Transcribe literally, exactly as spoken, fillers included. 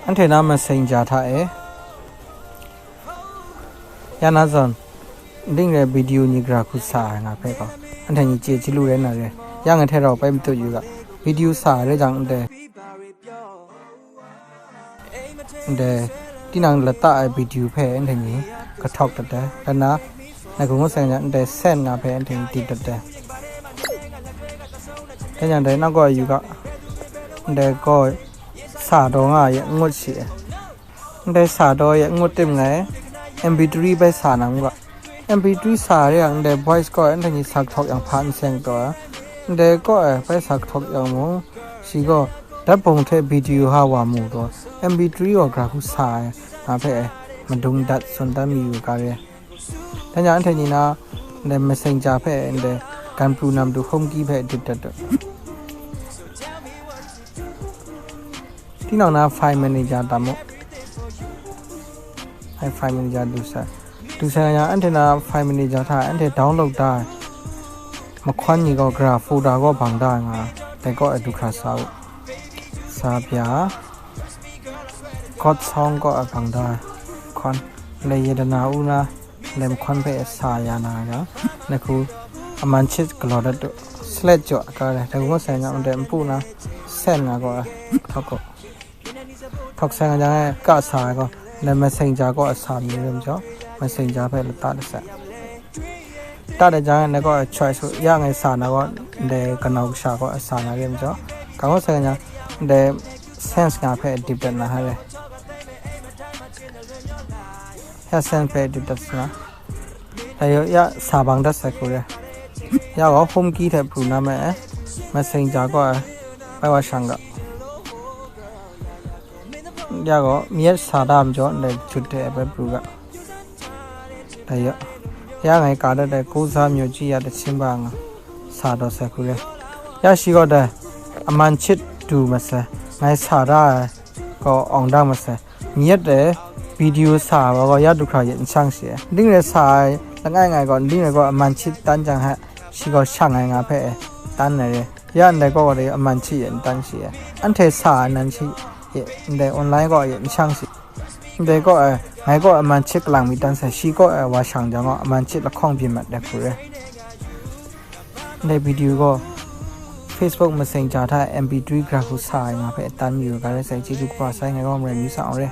Anhte na Messenger hta e, ya na zawn, nding re video ni gra hku sa ai nga hpe gaw, anhte ni chye chyalu rai na re, ya ngai hte rau bai matut yu ga, video sa ai rai jang ndai, ndai, tinang lata ai video hpe anhte ni kahtawk dat ai, dan na, ngai hku ngut sai nga, ndai send nga hpe anhte ni dip dat ai. Dan yang dai nang gaw yu ga, ndai gaw sa daw nga ye ngut shi e. Ndai sa daw ye ngut tim ngai, M P three bai sa na mu ga. M P three sa re yang ndai voice gaw anhte ni sa kahtawk yang hpa n seng taw ai. Ndai gaw e bai sa kahtawk yang mu, shi gaw dat bawng hte video ha wa mu taw, M P three gaw gra hku sa ai, nga hpe e, madung dat tsun dan mayu ga re. Dan yang anhte ni na, ndai Messenger hpe, ndai gan pru na matu home key hpe dip dat dat. Tinang na file manager tam mu. Ai file manager du sai. Du sai yang anhte na file manager hta anhte download da ai mahkawn ni gaw gra folder gaw bang da ai nga, dai gaw e du hkra sa u. Sa bya, chord song gaw e bang da ai mahkawn, ndai yadana u na, ndai mahkawn hpe sa ya na ga, ngai hku aman chit galaw dat du, select jaw ga re, dai gaw sai nga ndai npu na, send nga gaw e, htawk gaw. Htawk sai nga jang e, ka sa ai gaw, ndai Messenger gaw e sa mi rim jaw, Messenger hpe lata dat sai. Ta dat jang e, ngai gaw e choice u, ya ngai sa na gaw, ndai kanau kasha gaw e sa na rim jaw, ka gaw sai nga jang, ndai send nga hpe dip dat na hai re. Ya send hpe dip dat sa na. Dai yaw, ya sa bang dat sai hku re. Ya gaw home key hte pru na me e, Messenger gaw e, bai wa shang ga. Ya gaw, myit sa da majaw, ndai jut hte bai pru ga. Dai yaw, ya ngai ka dat ai, ကိုးစားမြို့ကြီးရာ တခြင်းပါ nga, sa daw sai hku re. Ya shi gaw dai, aman chit du masai, ngai sa da ai gaw, awng dang masai. Myit e, video sa ai wa gaw, ya du hkra yet n shang shi e. Nding re sa ai, langai ngai gaw, nding re gaw aman chit tan jang hte, shi gaw shang ai nga hpe e, tan ai re. Ya ndai gaw gaw dai aman chit yet n tan shi e. Anhte sa ai nan shi e, ndai online gaw yet n shang shi. Ndai gaw e, ngai gaw aman chit kalang mi tan sai, shi gaw e, wa shang jang gaw, aman chit lahkawng byin mat ai hku re. Ndai video gaw, Facebook Messenger hta M P three gra hku sa ai nga hpe tan mayu ga re sai, chyeju kaba sai, ngai gaw marai mi sa awng re.